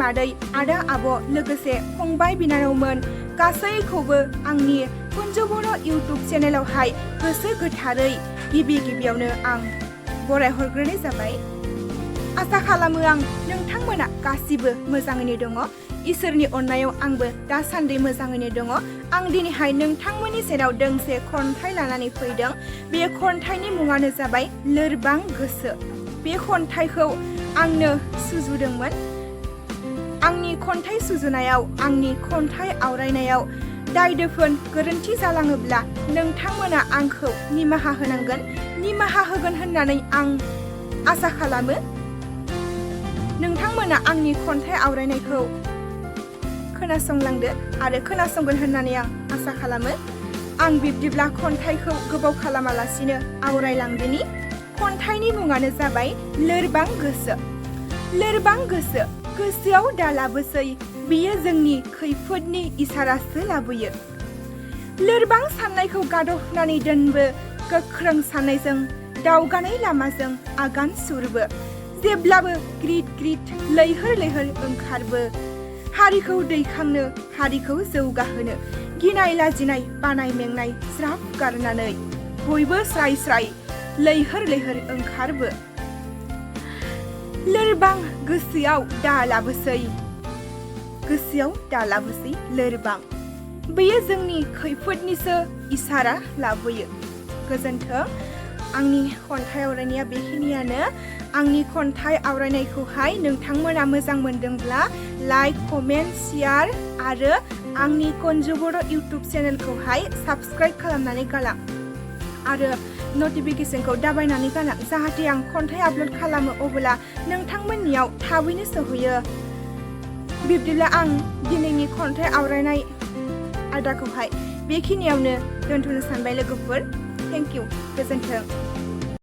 मादै आदा आब' लोगोसे फंबाय बिनानावमोन गासैखौबो आंनि gwsw इउटुब चेनेलावहाय गोसो गोथारै गिबियावनो आं बरायहरग्रोनाय जाबाय। आसा खालामो आं नोंथांमोना गासिबो मोजाङैनो दङ। इसोरनि अननायाव आंबो दासान्दि मोजाङैनो दङ। आं दिनैहाय नोंथांमोननि सेराव दोंसे खन्थाइ लानानै फैदों। बे खन्थाइनि मुङानो जाबाय लोरबां गोसो। बे खन्थाइखौ आंनो सुजुदोंमोन। आंनि खन्थाइ सुजुनायाव आंनि खन्थाइ आवरायनायाव दाय दोफोन गोरोन्थि जालाङोब्ला नोंथांमोना आंखौ निमाहा होनांगोन। निमाहा होगोन होननानै आं आसा खालामो। नोंथांमोना आंनि खन्थाइ आवरायनायखौ खोनासंलांदो आरो खोनासंगोन होननानै आं आसा खालामो। आं बिब्दिब्ला खन्थाइखौ गोबाव खालामालासिनो आवरायलांदिनि। खन्थाइनि मुङानो जाबाय लोरबां गोसो। लोरबां गोसो, गोसोआव दालाबोसै बियो जोंनि खैफोदनि इसारासो लाबोयो। लोरबां साननायखौ गादबनानै दोनबो गोख्रों साननायजों दावगानाय लामाजों आगान सुरबो। जेब्लाबो ग्रिद ग्रिद लैहोर लैहोर ओंखारबो। हारिखौ दैखांनो, हारिखौ जौगाहोनो, गिनाय लाजिनाय बानाय मेंनाय ज्राब गारनानै बयबो स्राय स्राय लैहोर लैहोर ओंखारबो। लोरबां गोसोआव दालाबोसै, गोसोआव दालाबोसै लोरबां। बेयो जोंनि खैफोदनिसो इसारा लाबोयो। गोजोन्थों। आंनि खन्थाइ आवरायनाया बेखिनियानो। आंनि खन्थाइ आवरायनायखौहाय नोंथांमोना मोजां मोनदोंब्ला लाइक, कमेन्ट, शेयार आरो आंनि gwsw इउटुब चेनेलखौहाय साबस्क्राइब खालामनानै गालां आरो नटिफिकेसनखौ दाबायनानै गालां, जाहाथे आं खन्थाइ आपल'ड खालामो अब्ला नोंथांमोननियाव थाबैनो सहैयो। बिब्दिब्ला आं दिनैनि खन्थाइ आवरायनाय आयदाखौहाय बेखिनियावनो दोनथ'नो सानबाय लोगोफोर। Thank you. गोजोन्थों।